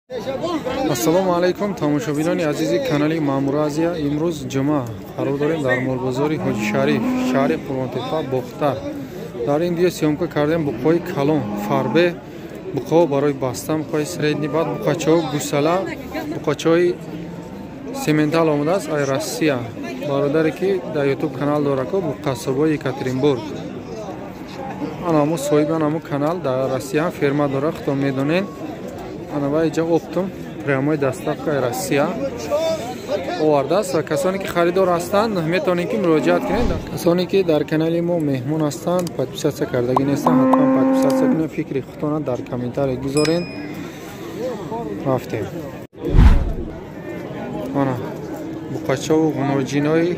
Ассалому алайкум тамошобинони азизи канали Маъмур Азия. Имрӯз ҷумъа қарор дорем дар молбозори Ҳоҷи Шариф, шаҳри Қурғонтеппа, Бохтар. Дар ин видео съёмка кардем буқҳои калон, фарбе, буқҳо барои баста, буқҳои средний, баъд буқачаҳо гусала, буқачаҳои сементал омадааст ай Россия. Бародаре ки дар YouTube канал дорако буқасобои Екатеринбург. Ана ҳамо соҳиби ана канал дар Россия ферма дора, худтон медонед. Ана ва иҷа оптом прямой доставкаи Россия овардааст ва касоне ки харидор ҳастанд метавонед ки муроҷиат кунед. Касоне ки дар канали мо меҳмон ҳастанд, подписатсия кардагӣ нестанд, ҳатман подписатсия кунед, фикри худтонро дар комментария гузоред. Рафтем. Ана буқачаву ғуноҷинои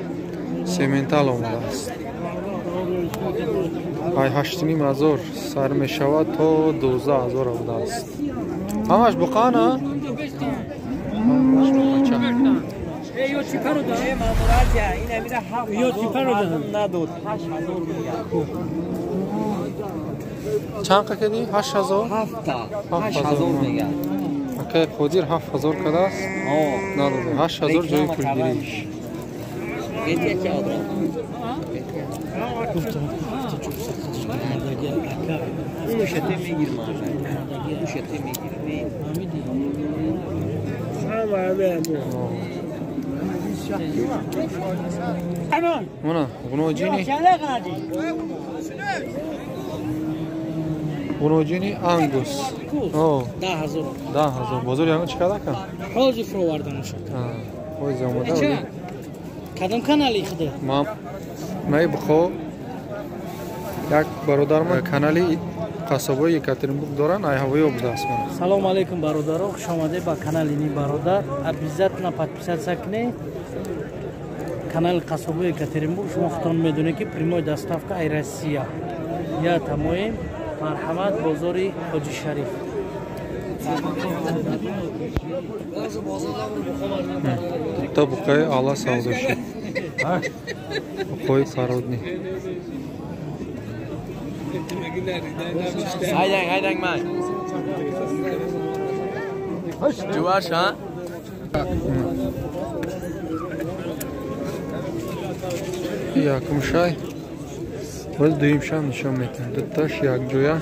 сементал омадааст. Ай 8,5 ҳазор сар мешавад то 12 ҳазор будааст. Ҳамаш буқана? Ҳамаш буқача. Чанд қа кардӣ? 8 ҳазор? 7 ҳазор мегӯяд. Акай Қодир 7 ҳазор кардааст? Надода. 8 ҳазор ҷои пулгириш. Мона ғуноҷини ангус. 10 ҳазор. 10 ҳазор. Бозор ягон чӣ карда кам? Ҳозир фуроварданашад. Ҳозир омода. Кадом канали худа? Ман най бухо як бародармон канали қассобои Екатеринбург доранд, ай ҳавои будааст. Салом алейкум бародаро, хуш омадед ба канали ни бародар. Обязательно подписаться кунед. Канали қассобои Екатеринбург шумо худтон медонед ки прямой доставка ай Россия. Я тамоем. Марҳамат, бозори Ҳоҷи Шариф. Та буқаи ала савдо шуд. Буқои пародни. Haydan, haydan man. Juvash, ha? Якум шай. Боз дуюм шам нишон метиҳам. Дуташ якҷоя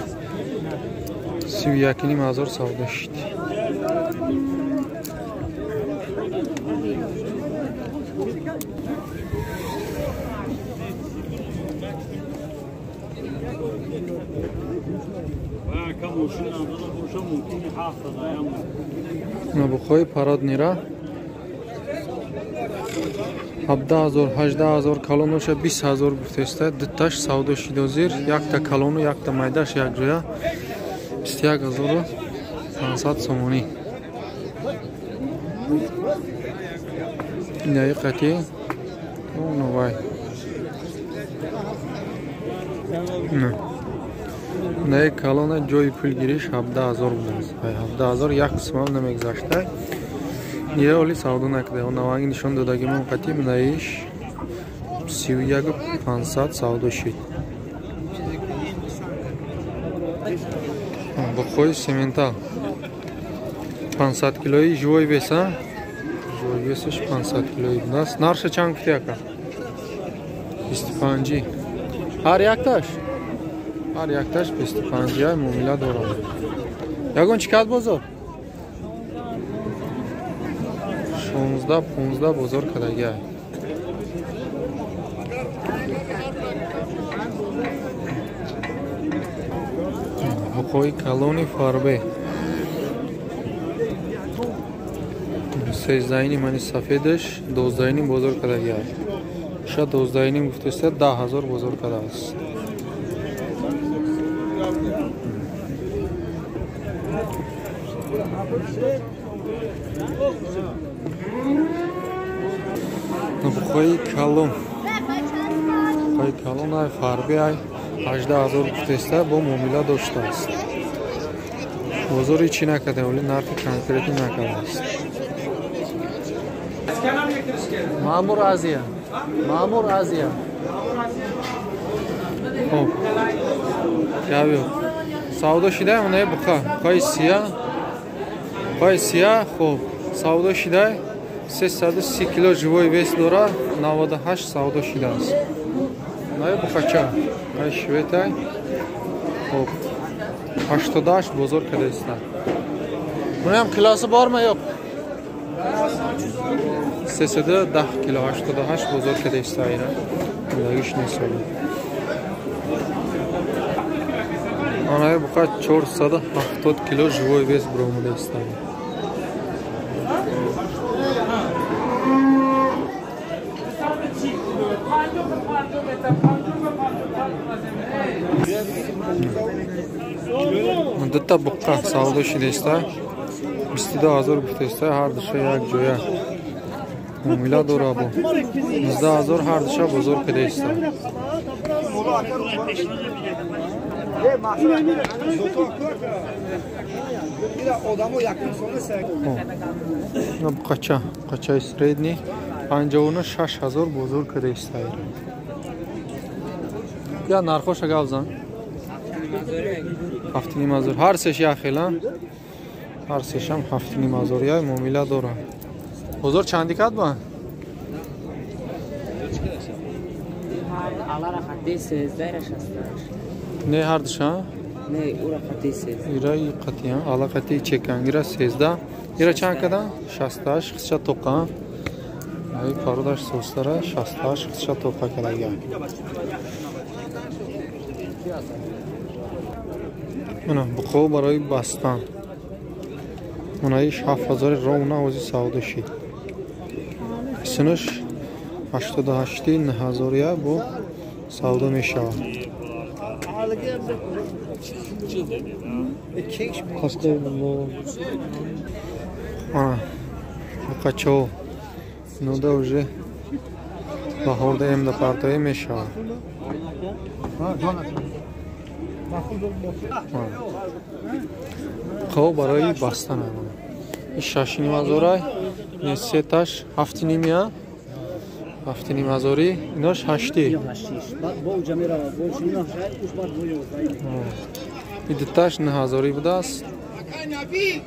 31,5 ҳазор савдо шуд. Буқҳои пароднира 17 ҳазор, 18 ҳазор, калоноша 20 ҳазор гуфтеста. Дуташ савдо шид ҳозир, якта калону якта майдаш якҷоя 21,500 сомонӣ. Инаи қати новай. Наи калона ҷои пулгириш 17 ҳазор будааст. 17 ҳазор як қисмам намегузашта. Ира оли савдо накарда. Наванги нишон додагимон қати наиш 31,500 савдо шид. Буқҳои сементал 500 килои живой вес, а? Живой весаш 500 килои будааст. Нарша чанд гуфти ака? 25. Ҳар якташ? Ҳар якташ 25 ай муомила дорад. Ягон чӣ кард бозор? 16 15 бозор кардаги ай. Буқҳои калони фарбе 13,5 мани сафедаш 12,5 бозор кардаги ай. Ша 12,5 гуфтеста 10 ҳазор бозор кардааст. Буқҳои калон. Буқҳои калон ай фарбе ай 18 ҳазор гуфтеста бо муомила доштааст. Бозори чӣ накарда, вале нархи конкретӣ накардааст. Маъмур Азия. Маъмур Азия. Хоб. Явё. Савдо шида, онаи буқа. Буқаи сия. Пай сия, хоб, савдо шидай. 330 кило живой вес дора, 98 савдо шидааст. Най буқача, ай шветай. Хоб, 88 бозор кадаиста. Бунаям килоси борми yo'q? 310 кило, 88 бозор кадаиста ина. Булагиш несоли. Анаи буқа 470 кило живой вес буромадаиста. Дута буққа савдо шидаиста. 22 ҳазор гуфтаиста, ҳар душа як ҷоя. Муомила дора бо 19 ҳазор ҳар душа бозор кадаиста. Буқача, буқачаи средний 56 ҳазор бозор кадаиста. Я нархоша гап зан. 7,5 ҳазор. Ҳар сеш як хел, ҳар сешам 7,5 ҳазор як муомила дора. Бозор чанди кад ба? Не ҳар душа? Не, ура қати 13. Ира қати, ала қати чекан, ира 13. Ира чанд када? 68 қисча тоқа. Ай пародаш состара 68 қисча тоқа кадага. Мана буқо барои бастан. Мана иш 7000 ровна ози савдо шид. Синаш 88 9000 я бо савдо мешавад. Ана буқачо нуда уже баҳорда эмда партоӣ мешавад. Қо барои бастан. Иш 6,5 ҳазорай, не сеташ 7,5 я. 7,5 ҳазори, инош 8. И дуташ 9 ҳазори будааст.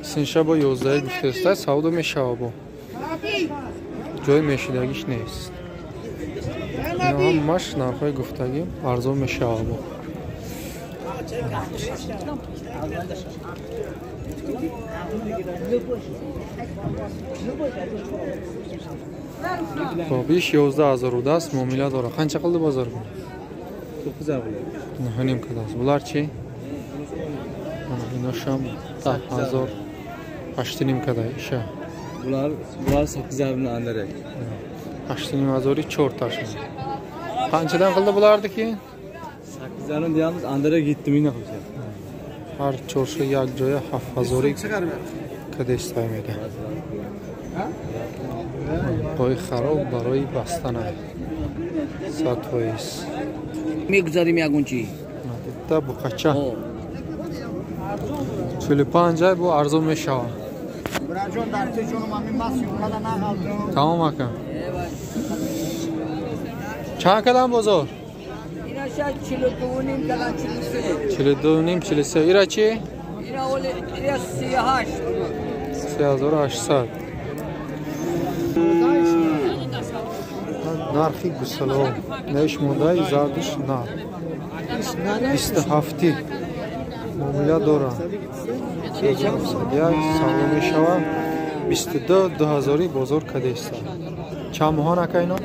Синша бо 11 гуфтааст, савдо мешава бо. Ҷои мешидагиш нест. Ино ҳамаш нархҳои гуфтагӣ арзон мешава бо. Хоб, иш 11 ҳазор будааст, муомила дора. Қанча қилди бозор? 9 9,5 кадааст. Булар чи? Иношам 10 ҳазор 8,5 када иша. Булар 8 ҳазор андарак. 8,5 ҳазори 4 ташин. Qanchadan qildi bulardiki? 8 ҳазор deyamiz, andarak 7 mingdan qilishadi. Ҳар чорша як ҷоя 7 ҳазори кадестай меда. Қои хароб барои бастанай. 100%. Мегузарим ягон чи? Та буқача. 45 ай бу арзон мешавад. Тамом ака. Чанд кадам бозор? Ина шояд 42,5 кадан 43. 42,5 43. Ира чи? Ира оли ира 38. 3800. Нархи гусало. Неш модаи зардуш нар. 27 муомила дора. 1 савдо мешавад. 22 2000 бозор кадеста. Чанд моҳон ака ино?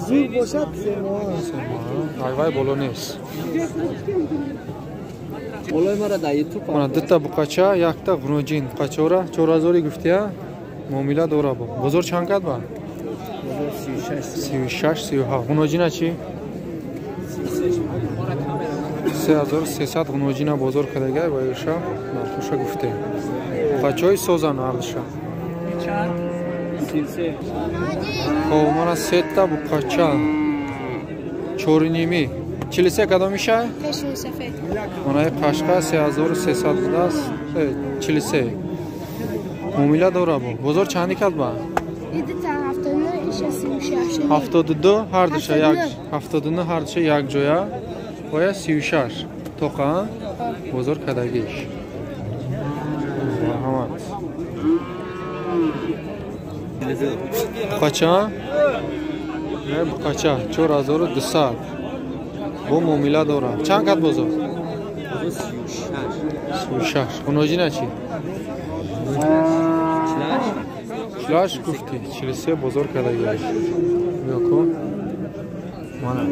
Зуд бошад 3 моҳ. 3 моҳ. Айвай боло нест. Болои мара дар YouTube. Мана дута буқача, якта ғуноҷин. Буқачора 4000 гуфтия. Муомила дора бо. Бозор чанд кад ба? 36 37. Ғуноҷина чи? 3300 ғуноҷина бозор кадагай ва иша нархоша гуфтем. Буқачаҳои созан ҳардуша. Хоб, мана сета буқача. 4,5. 43 кадомиша? Мана қашқа 3300 будааст. 43. Муомила дора бо. Бозор чанди кад ба? 72 ҳар душа як 79 ҳар душа як ҷоя. Оя 36 тоқа бозор кадагиш. Марҳамат. Буқача? Не, буқача 4200. Бо муомила дорам. Чанд кат бозор? 36. Хуноҷина чӣ? 48 гуфтӣ, 43 бозор кардагӣ. Нигоҳ кун. Мана.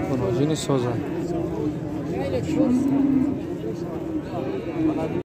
Хуноҷини соза.